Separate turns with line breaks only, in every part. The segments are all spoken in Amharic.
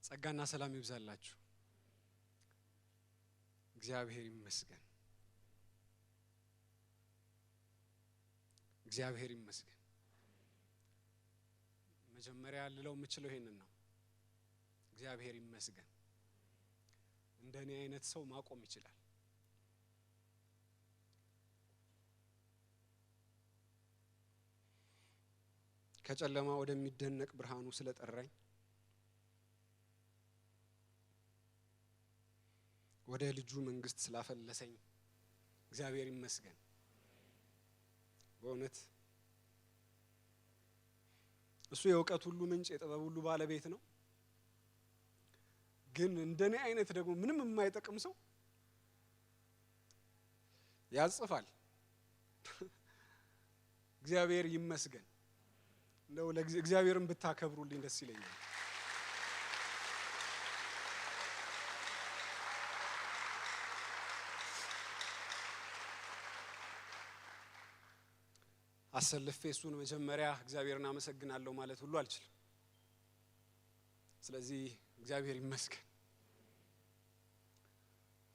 ጸጋና ሰላም ይብዛላችሁ። እግዚአብሔር ይመስገን። እግዚአብሔር ይመስገን። መጀመሪያ ልለው የምችለው ይሄንን ነው። እግዚአብሔር ይመስገን። እንደኔ አይነት ሰው ማቆም ይችላል። ከጨለማ ወደሚደነቅ ብርሃኑ ስለጠራኝ፣ ወደ ልጁ መንግስት ስላፈለሰኝ እግዚአብሔር ይመስገን። በእውነት እሱ የእውቀት ሁሉ ምንጭ፣ የጥበብ ሁሉ ባለቤት ነው። ግን እንደኔ አይነት ደግሞ ምንም የማይጠቅም ሰው ያጽፋል። እግዚአብሔር ይመስገን። እንደው እግዚአብሔርን ብታከብሩልኝ ደስ ይለኛል። አሰልፌ እሱን መጀመሪያ እግዚአብሔርን አመሰግናለሁ ማለት ሁሉ አልችልም። ስለዚህ እግዚአብሔር ይመስገን።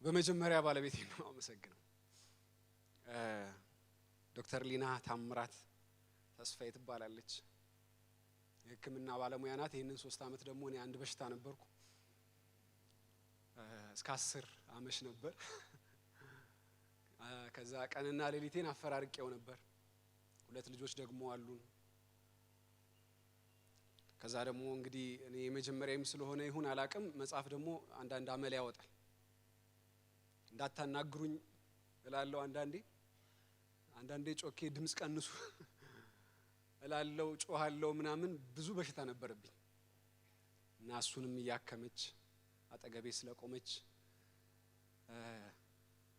በመጀመሪያ ባለቤቴ ነው አመሰግነው። ዶክተር ሊና ታምራት ተስፋዬ ትባላለች። የሕክምና ባለሙያ ናት። ይህንን 3 ዓመት ደግሞ እኔ አንድ በሽታ ነበርኩ። እስከ 10 አመሽ ነበር። ከዛ ቀንና ሌሊቴን አፈራርቄው ነበር። 2 ልጆች ደግሞ አሉን። ከዛ ደግሞ እንግዲህ እኔ የመጀመሪያም ስለሆነ ይሁን አላቅም፣ መጽሐፍ ደግሞ አንዳንድ አመል ያወጣል። እንዳታናግሩኝ እላለሁ። አንዳንዴ ጮኬ ድምጽ ቀንሱ እላለሁ፣ ጮሃለሁ ምናምን። ብዙ በሽታ ነበረብኝ እና እሱንም እያከመች አጠገቤ ስለቆመች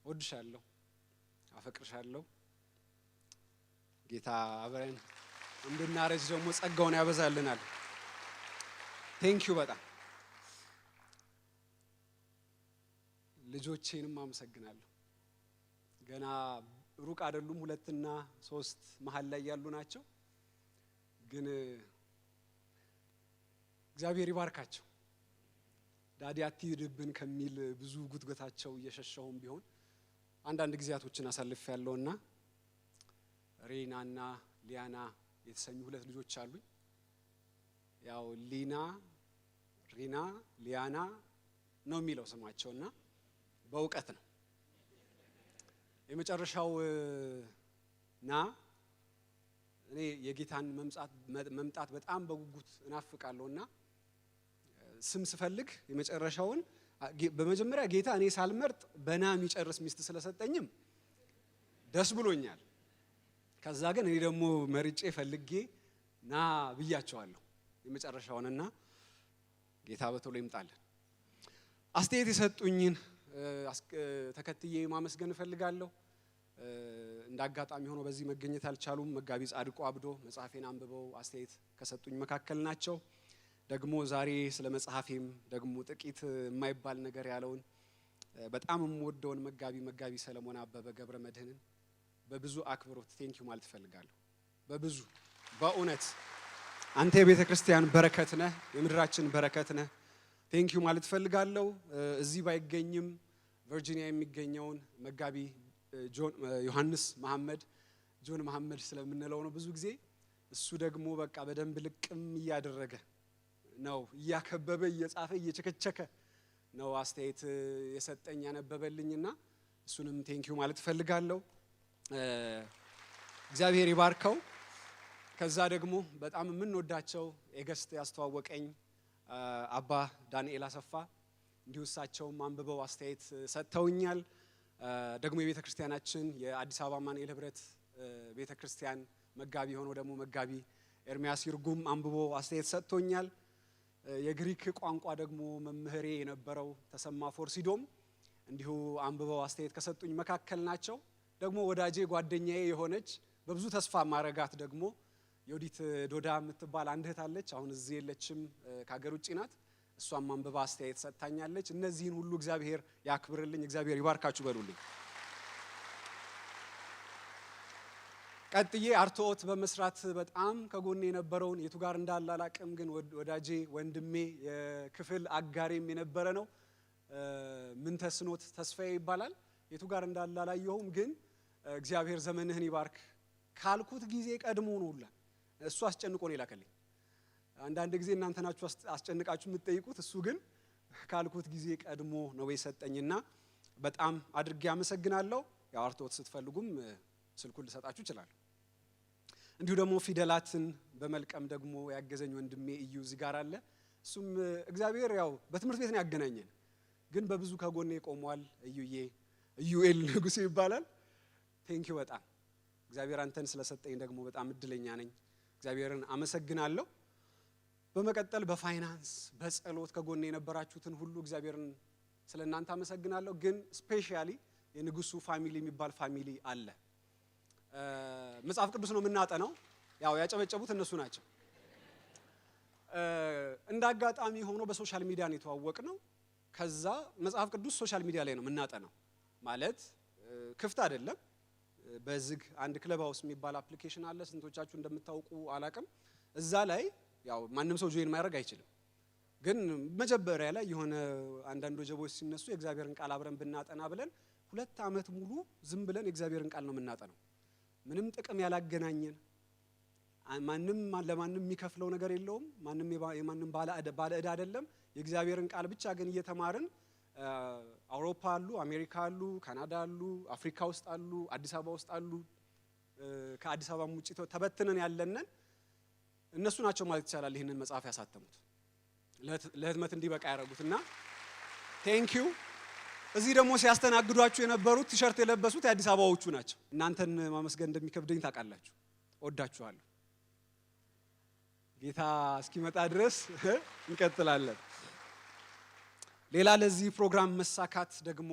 እወድሻለሁ፣ አፈቅርሻለሁ። ጌታ አብረን እንድናረጅ ደግሞ ጸጋውን ያበዛልናል። Thank you በጣም። ልጆቼንም አመሰግናለሁ። ገና ሩቅ አይደሉም፣ 2 እና 3 መሃል ላይ ያሉ ናቸው። ግን እግዚአብሔር ይባርካቸው። Daddy አትሂድብን ከሚል ብዙ ጉትጎታቸው እየሸሸሁም ቢሆን አንዳንድ ጊዜያቶችን አሳልፌያለሁና ሬናና ሊያና የተሰኙ 2 ልጆች አሉኝ። ያው ሊና፣ ሪና፣ ሊያና ነው የሚለው ስማቸውና በእውቀት ነው። የመጨረሻው ና እኔ የጌታን መምጣት በጣም በጉጉት እናፍቃለሁና ስም ስፈልግ የመጨረሻውን በመጀመሪያ ጌታ እኔ ሳልመርጥ በና የሚጨርስ ሚስት ስለሰጠኝም ደስ ብሎኛል። ከዛ ግን እኔ ደግሞ መርጬ ፈልጌ ና ብያቸዋለሁ የመጨረሻውንና ጌታ በቶሎ ይምጣልን። አስተያየት የሰጡኝን ተከትዬ ማመስገን እፈልጋለሁ። እንዳጋጣሚ ሆኖ በዚህ መገኘት አልቻሉም። መጋቢ ጻድቁ አብዶ መጽሐፌን አንብበው አስተያየት ከሰጡኝ መካከል ናቸው። ደግሞ ዛሬ ስለ መጽሐፌም ደግሞ ጥቂት የማይባል ነገር ያለውን በጣም የምወደውን መጋቢ ሰለሞን አበበ ገብረ መድህንን በብዙ አክብሮት thank you ማለት እፈልጋለሁ። በብዙ በእውነት አንተ የቤተክርስቲያን በረከት ነህ፣ የምድራችን በረከት ነህ። Thank you ማለት እፈልጋለሁ። እዚህ ባይገኝም ቨርጂኒያ የሚገኘውን መጋቢ ጆን ዮሐንስ መሐመድ፣ ጆን መሐመድ ስለምንለው ነው ብዙ ጊዜ። እሱ ደግሞ በቃ በደንብ ልቅም እያደረገ ነው፣ እያከበበ እየጻፈ እየቸከቸከ ነው አስተያየት የሰጠኝ ያነበበልኝና እሱንም thank you ማለት እፈልጋለሁ። እግዚአብሔር ይባርከው። ከዛ ደግሞ በጣም የምንወዳቸው ኤገስት ያስተዋወቀኝ አባ ዳንኤል አሰፋ እንዲሁ እሳቸውም አንብበው አስተያየት ሰጥተውኛል። ደግሞ የቤተክርስቲያናችን የአዲስ አበባ አማኑኤል ህብረት ቤተክርስቲያን መጋቢ ሆኖ ደግሞ መጋቢ ኤርሚያስ ይርጉም አንብቦ አስተያየት ሰጥቶኛል። የግሪክ ቋንቋ ደግሞ መምህሬ የነበረው ተሰማ ፎርሲዶም እንዲሁ አንብበው አስተያየት ከሰጡኝ መካከል ናቸው። ደግሞ ወዳጄ ጓደኛዬ የሆነች በብዙ ተስፋ ማረጋት ደግሞ ዮዲት ዶዳ የምትባል አንድ እህት አለች። አሁን እዚህ የለችም፣ ከሀገር ውጪ ናት። እሷም አንብባ አስተያየት ሰጥታኛለች። እነዚህን ሁሉ እግዚአብሔር ያክብርልኝ፣ እግዚአብሔር ይባርካችሁ በሉልኝ። ቀጥዬ አርትኦት በመስራት በጣም ከጎኔ የነበረውን፣ የቱ ጋር እንዳለ አላቅም፣ ግን ወዳጄ፣ ወንድሜ፣ የክፍል አጋሬም የነበረ ነው። ምንተስኖት ተስፋዬ ይባላል። የቱ ጋር እንዳለ አላየሁም፣ ግን እግዚአብሔር ዘመንህን ይባርክ ካልኩት ጊዜ ቀድሞ ነው ሁላ እሱ አስጨንቆ ነው የላከልኝ። አንዳንድ ጊዜ እናንተ ናችሁ አስጨንቃችሁ የምትጠይቁት፣ እሱ ግን ካልኩት ጊዜ ቀድሞ ነው የሰጠኝና በጣም አድርጌ አመሰግናለሁ። ያው አርትኦት ስትፈልጉም ስልኩን ልሰጣችሁ እችላለሁ። እንዲሁ ደግሞ ፊደላትን በመልቀም ደግሞ ያገዘኝ ወንድሜ እዩ እዚህ ጋር አለ። እሱም እግዚአብሔር ያው በትምህርት ቤት ነው ያገናኘን፣ ግን በብዙ ከጎኔ ቆሟል። እዩዬ፣ እዩኤል ንጉሴ ይባላል። Thank you፣ በጣም እግዚአብሔር አንተን ስለሰጠኝ ደግሞ በጣም እድለኛ ነኝ። እግዚአብሔርን አመሰግናለሁ። በመቀጠል በፋይናንስ፣ በጸሎት ከጎኔ የነበራችሁትን ሁሉ እግዚአብሔርን ስለ እናንተ አመሰግናለሁ። ግን specially የንጉሱ family የሚባል family አለ። መጽሐፍ ቅዱስ ነው የምናጠነው። ያው ያጨበጨቡት እነሱ ናቸው። እንደ አጋጣሚ ሆኖ በ social media ነው የተዋወቅነው። ከዛ መጽሐፍ ቅዱስ social media ላይ ነው የምናጠነው። ማለት ክፍት አይደለም፣ በዝግ አንድ Clubhouse የሚባል application አለ። ስንቶቻችሁ እንደምታውቁ አላቅም። እዛ ላይ ያው ማንም ሰው join ማድረግ አይችልም። ግን መጀመሪያ ላይ የሆነ አንዳንድ ወጀቦች ሲነሱ የእግዚአብሔርን ቃል አብረን ብናጠና ብለን 2 ዓመት ሙሉ ዝም ብለን የእግዚአብሔርን ቃል ነው የምናጠነው። ምንም ጥቅም ያላገናኘን፣ ማንም ለማንም የሚከፍለው ነገር የለውም። ማንም የማንም ባለ ዕዳ አይደለም። የእግዚአብሔርን ቃል ብቻ ግን እየተማርን አውሮፓ አሉ፣ አሜሪካ አሉ፣ ካናዳ አሉ፣ አፍሪካ ውስጥ አሉ፣ አዲስ አበባ ውስጥ አሉ፣ ከአዲስ አበባም ውጭ ተበትነን ያለንን እነሱ ናቸው ማለት ይቻላል ይህንን መጽሐፍ ያሳተሙት፣ ለህትመት እንዲበቃ ያደረጉት እና thank you። እዚህ ደግሞ ሲያስተናግዷችሁ የነበሩት ቲሸርት የለበሱት የአዲስ አበባዎቹ ናቸው። እናንተን ማመስገን እንደሚከብደኝ ታውቃላችሁ። እወዳችኋለሁ። ጌታ እስኪመጣ ድረስ እንቀጥላለን። ሌላ ለዚህ ፕሮግራም መሳካት ደግሞ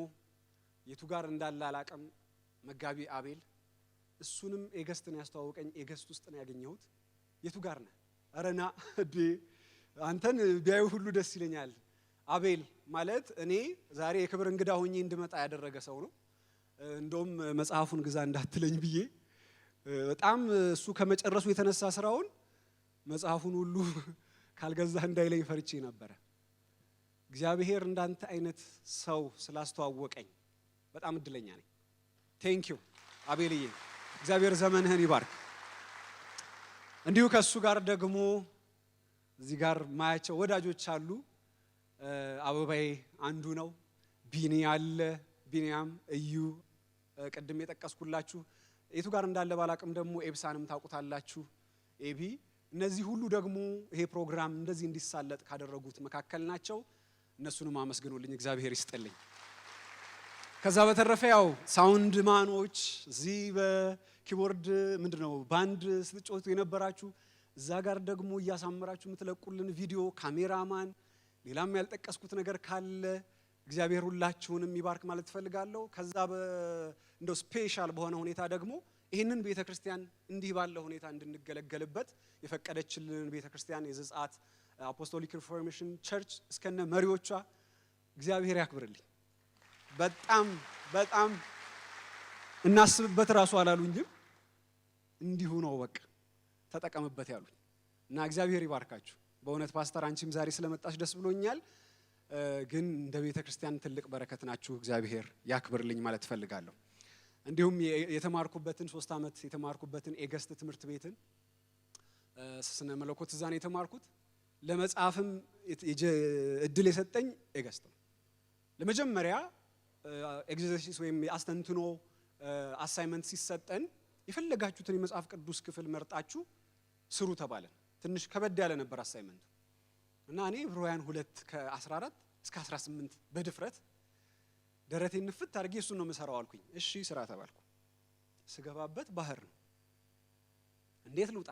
የቱ ጋር እንዳለ አላቅም፣ መጋቢ አቤል፣ እሱንም ኤገስት ነው ያስተዋወቀኝ። ኤገስት ውስጥ ነው ያገኘሁት። የቱ ጋር ነህ? ኧረ ና እንዴ፣ አንተን ቢያዩ ሁሉ ደስ ይለኛል። አቤል ማለት እኔ ዛሬ የክብር እንግዳ ሆኜ እንድመጣ ያደረገ ሰው ነው። እንደውም መጽሐፉን ግዛ እንዳትለኝ ብዬ በጣም እሱ ከመጨረሱ የተነሳ ስራውን መጽሐፉን ሁሉ ካልገዛህ እንዳይለኝ ፈርቼ ነበረ። እግዚአብሔር እንዳንተ አይነት ሰው ስላስተዋወቀኝ በጣም እድለኛ ነኝ። Thank you አቤልዬ፣ እግዚአብሔር ዘመንህን ይባርክ። እንዲሁ ከእሱ ጋር ደግሞ እዚህ ጋር ማያቸው ወዳጆች አሉ። አበባዬ አንዱ ነው። ቢኒ አለ፣ ቢኒያም፣ እዩ፣ ቅድም የጠቀስኩላችሁ፣ የቱ ጋር እንዳለ ባላቅም ደግሞ ኤብሳንም ታውቁታላችሁ፣ ኤቢ። እነዚህ ሁሉ ደግሞ ይሄ ፕሮግራም እንደዚህ እንዲሳለጥ ካደረጉት መካከል ናቸው። እነሱንም አመስግኑልኝ፣ እግዚአብሔር ይስጥልኝ። ከዛ በተረፈ ያው sound man ኦች፣ እዚህ በ keyboard ምንድነው ባንድ ስትጫወቱ የነበራችሁ፣ እዛ ጋር ደግሞ እያሳመራችሁ የምትለቁልን ቪዲዮ፣ ካሜራማን፣ ሌላም ያልጠቀስኩት ነገር ካለ እግዚአብሔር ሁላችሁንም ይባርክ ማለት እፈልጋለሁ። ከዛ እንደው special በሆነ ሁኔታ ደግሞ ይህንን ቤተ ክርስቲያን እንዲህ ባለ ሁኔታ እንድንገለገልበት የፈቀደችልን ቤተ ክርስቲያን የዘጸአት Apostolic Reformation Church እስከነ መሪዎቿ እግዚአብሔር ያክብርልኝ። በጣም በጣም እናስብበት እራሱ አላሉኝም። እንዲሁ ነው በቃ ተጠቀምበት ያሉኝ እና እግዚአብሔር ይባርካችሁ። በእውነት ፓስተር አንቺም ዛሬ ስለመጣሽ ደስ ብሎኛል። ግን እንደ ቤተ ክርስቲያን ትልቅ በረከት ናችሁ። እግዚአብሔር ያክብርልኝ ማለት እፈልጋለሁ። እንዲሁም የተማርኩበትን፣ 3 ዓመት የተማርኩበትን ኤገስት ትምህርት ቤትን፣ ስነ መለኮት እዛ ነው የተማርኩት። ለመጻፍም እድል የሰጠኝ ኤገስት ነው። ለመጀመሪያ exercise ወይም የአስተንትኖ assignment ሲሰጠን የፈለጋችሁትን የመጽሐፍ ቅዱስ ክፍል መርጣችሁ ስሩ ተባለን። ትንሽ ከበድ ያለ ነበር assignment ኡ እና እኔ ዕብራውያን 2 ከ14 እስከ 18 በድፍረት ደረቴን ንፍት አድርጌ እሱን ነው የምሰራው አልኩኝ። እሺ ስራ ተባልኩ። ስገባበት ባህር ነው። እንዴት ልውጣ?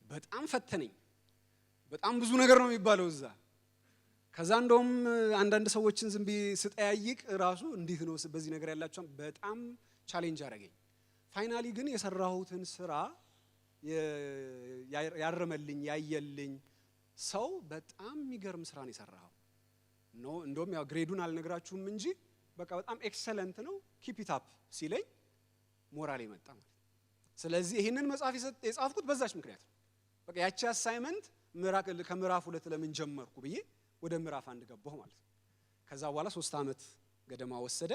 በጣም ፈተነኝ። በጣም ብዙ ነገር ነው የሚባለው እዛ። ከዛ እንደውም አንዳንድ ሰዎችን ዝም ብዬ ስጠያይቅ ራሱ እንዴት ነው በዚህ ነገር ያላቸው፣ በጣም challenge አደረገኝ። Finally ግን የሰራሁትን ስራ ያረመልኝ፣ ያየልኝ ሰው በጣም የሚገርም ስራ ነው የሰራኸው። No፣ እንደውም ያው grade ኡን አልነግራችሁም እንጂ በቃ በጣም excellent ነው፣ keep it up ሲለኝ ሞራሌ መጣ ማለት። ስለዚህ ይህንን መጽሐፍ የጻፍኩት በዛች ምክንያት ነው። በቃ ያቺ assignment ከምዕራፍ 2 ለምን ጀመርኩ ብዬ ወደ ምዕራፍ 1 ገባሁ ማለት ነው። ከዛ በኋላ 3 ዓመት ገደማ ወሰደ።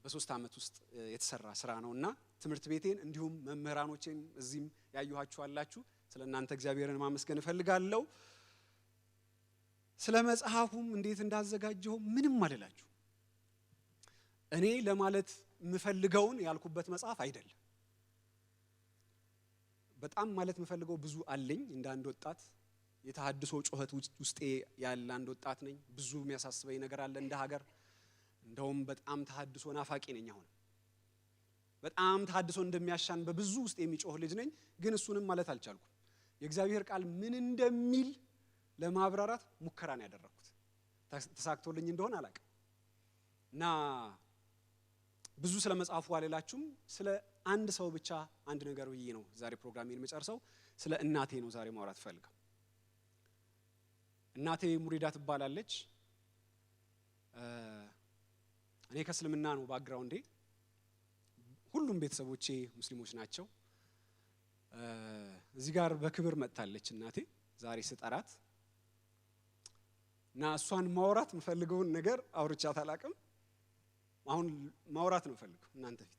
በ3 ዓመት ውስጥ የተሰራ ስራ ነውና ትምህርት ቤቴን እንዲሁም መምህራኖቼን እዚህም ያዩኋችሁ አላችሁ። ስለናንተ እግዚአብሔርን ማመስገን እፈልጋለሁ። ስለ መጽሐፉም እንዴት እንዳዘጋጀው ምንም አልላችሁ። እኔ ለማለት ምፈልገውን ያልኩበት መጽሐፍ አይደለም። በጣም ማለት ምፈልገው ብዙ አለኝ። እንደ አንድ ወጣት የተሐድሶ ጮኸት ውስጤ ያለ አንድ ወጣት ነኝ። ብዙ የሚያሳስበኝ ነገር አለ እንደ ሀገር። እንደውም በጣም ተሐድሶ ናፋቂ ነኝ። አሁን በጣም ተሐድሶ እንደሚያሻን በብዙ ውስጥ የሚጮህ ልጅ ነኝ። ግን እሱንም ማለት አልቻልኩም። የእግዚአብሔር ቃል ምን እንደሚል ለማብራራት ሙከራ ነው ያደረኩት። ተሳክቶልኝ እንደሆነ አላውቅም። እና ብዙ ስለ መጽሐፉ አልላችሁም። ስለ አንድ ሰው ብቻ አንድ ነገር ብዬ ነው ዛሬ ፕሮግራሜን የምጨርሰው። ስለ እናቴ ነው ዛሬ ማውራት ፈልገው። እናቴ ሙሪዳ ትባላለች። እኔ ከእስልምና ነው background ኤ። ሁሉም ቤተሰቦቼ ሙስሊሞች ናቸው። እዚህ ጋር በክብር መጥታለች እናቴ ዛሬ ስጠራት እና እሷን ማውራት የምፈልገውን ነገር አውርቻት አላውቅም። አሁን ማውራት ነው የምፈልገው እናንተ ፊት።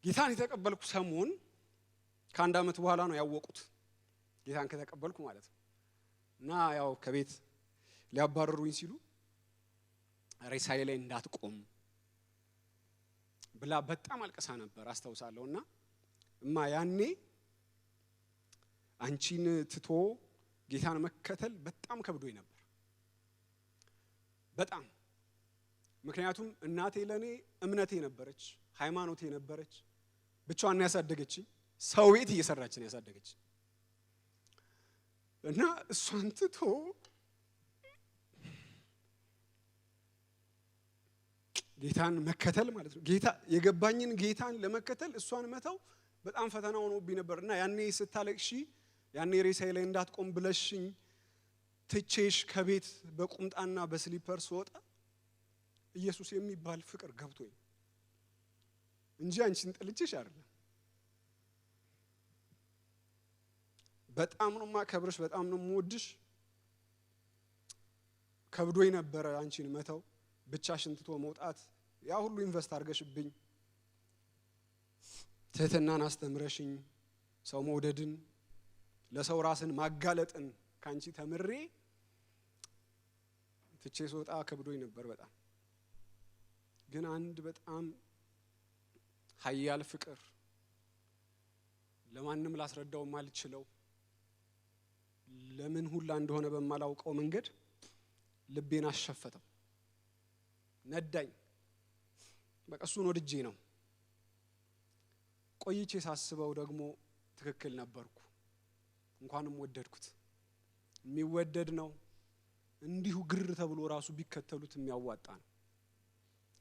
ጌታን የተቀበልኩ ሰሞን ከአንድ ዓመት በኋላ ነው ያወቁት ጌታን ከተቀበልኩ ማለት ነው። እና ያው ከቤት ሊያባርሩኝ ሲሉ ሬሳዬ ላይ እንዳትቆም ብላ በጣም አልቀሳ ነበር አስታውሳለሁና እማ ያኔ አንቺን ትቶ ጌታን መከተል በጣም ከብዶኝ ነበር። በጣም ምክንያቱም እናቴ ለኔ እምነቴ ነበረች፣ ሃይማኖቴ ነበረች። ብቻዋን ያሳደገችኝ፣ ሰው ቤት እየሰራች ነው ያሳደገች እና እሷን ትቶ ጌታን መከተል ማለት ነው። ጌታ የገባኝን ጌታን ለመከተል እሷን መተው በጣም ፈተና ሆኖብኝ ነበር። እና ያኔ ስታለቅሺ ያኔ ሬሳዬ ላይ እንዳትቆም ብለሽኝ ትቼሽ ከቤት በቁምጣና በ slipper ስወጣ ኢየሱስ የሚባል ፍቅር ገብቶኝ እንጂ አንቺን ጠልቼሽ አይደለም። በጣም ነው ማከብርሽ፣ በጣም ነው የምወድሽ። ከብዶኝ ነበረ አንቺን መተው፣ ብቻሽን ትቶ መውጣት፣ ያ ሁሉ invest አድርገሽብኝ፣ ትህትናን አስተምረሽኝ፣ ሰው መውደድን፣ ለሰው ራስን ማጋለጥን ካንቺ ተምሬ ትቼ ስወጣ ከብዶኝ ነበር በጣም። ግን አንድ በጣም ኃያል ፍቅር ለማንም ላስረዳው ማልችለው ለምን ሁላ እንደሆነ በማላውቀው መንገድ ልቤን አሸፈተው፣ ነዳኝ። በቃ እሱን ወድጄ ነው። ቆይቼ ሳስበው ደግሞ ትክክል ነበርኩ። እንኳንም ወደድኩት። የሚወደድ ነው። እንዲሁ ግር ተብሎ ራሱ ቢከተሉት የሚያዋጣ ነው።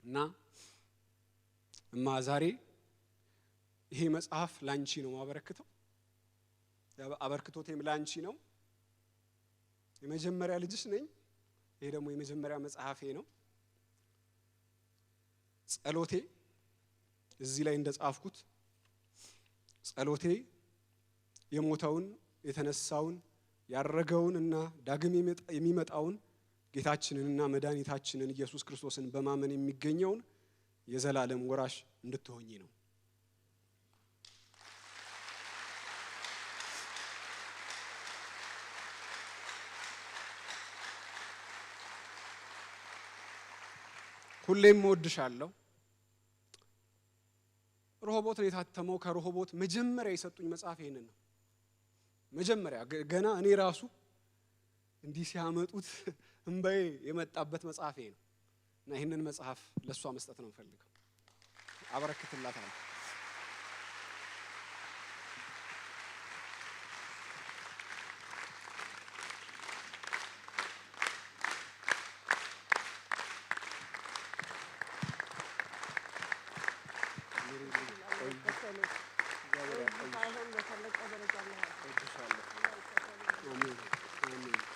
እና እማ ዛሬ ይሄ መጽሐፍ ላንቺ ነው ማበረክተው፣ አበርክቶቴም ላንቺ ነው። የመጀመሪያ ልጅሽ ነኝ። ይሄ ደግሞ የመጀመሪያ መጽሐፌ ነው። ጸሎቴ እዚህ ላይ እንደጻፍኩት ጸሎቴ የሞተውን የተነሳውን ያረገውንና ዳግም የሚመጣውን ጌታችንንና መድኃኒታችንን ኢየሱስ ክርስቶስን በማመን የሚገኘውን የዘላለም ወራሽ እንድትሆኚ ነው። ሁሌም እወድሻለሁ። ሮሆቦት ነው የታተመው። ከሮሆቦት መጀመሪያ የሰጡኝ መጽሐፍ ይሄንን ነው። መጀመሪያ ገና እኔ ራሱ እንዲህ ሲያመጡት እንባዬ የመጣበት መጽሐፍ ይሄ ነው። እና ይሄንን መጽሐፍ ለሷ መስጠት ነው የምፈልገው። አበረክትላታለሁ። አሜን አሜን።